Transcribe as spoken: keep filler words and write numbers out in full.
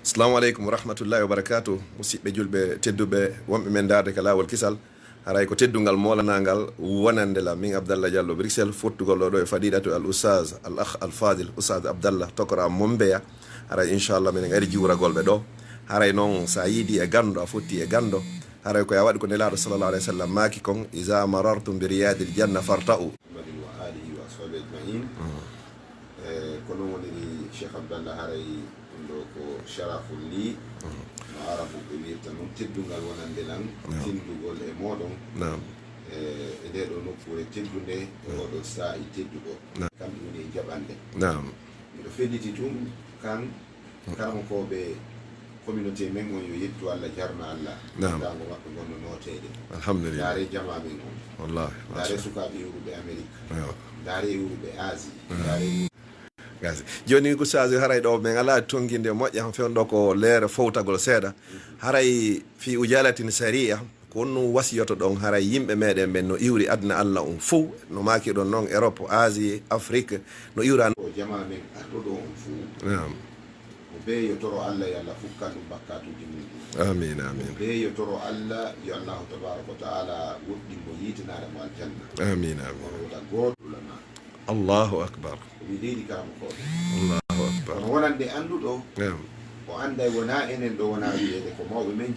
Assalamu aleykum wa rahmatullahi wa barakatuh. Musidɓe julɓe tedduɓe, wonɓe men ndaarde ka laawol kisal. Haray ko teddungal moolanangal wonande la min Abdallah Diallo Bruxelles, fottugol ɗo ɗo e Fadilatu al Ustaz al Akh al Fadil Ustaz Abdallah Tokora Mombeya. Haray inchallah minen ari juuragol ɓe ɗo. Haray noon sa yiidi e ganndo a fotti e ganndo. Haray ko ya waɗi ko Nelaaɗo sallallahu alayhi wa sallam maaki kon: "Iza marartum bi riyadil janna farta'u." Muhammadin wa alihi wa ashabihi ajma'in. E, ko noon woniri Cheikh Abdallah, haray ɗum ɗo ko sharafun li, no arabuɓe wiirta noon, teddungal wonande lan, tindugol e mooɗon. Naam. E, e nde ɗo nokkuure teddunde, e oɗo saa'i tedduɗo. Naam. Kamɓe woni e jaɓande. Naam. Miɗo felliti tun kan karamokooɓe communauté men on, yo yettu Allah, jarna Allah. Naam. Daango maɓɓe ngon no nooteede. Alhamdulillah. Ndaare jama men on. Wallahi, ndaare masha sukaaɓe iwruɓe Amérique. Yo. Ndaare iwruɓe Asie. Ndaare iwruɓe Gasi. Jooni, Oustaz, haray ɗo men alaa tonnginde moƴƴa, han fewndo ko leere fowtagol seeɗa. Haray fi ujalatin sari'a, ko honno wasiyotoɗon haray yimɓe meɗen ɓen no iwri aduna Allah on fow, no maakirɗon noon Europe, Asie, Afrique, no iwra. Ko jama men arɗo ɗo on fow. Naam. Mo bee yo toro Allah, yo Allah fukkan ɗum bakkaatuuji mum ɗin. Amiin, amiin. Mo bee yo toro Allah, yo Allahu tabaaraka wa ta'ala woɗɗin mo yiite, naada mo aljanna. Amiin, amiin. Kono wota gooto ulama. Allahu akbar. O wi leydi karamokooɓe. Allahu akbar. Kono wonande annduɗo, naam, o annday wonaa enen ɗo, wonaa wi'eede ko mawɓe men.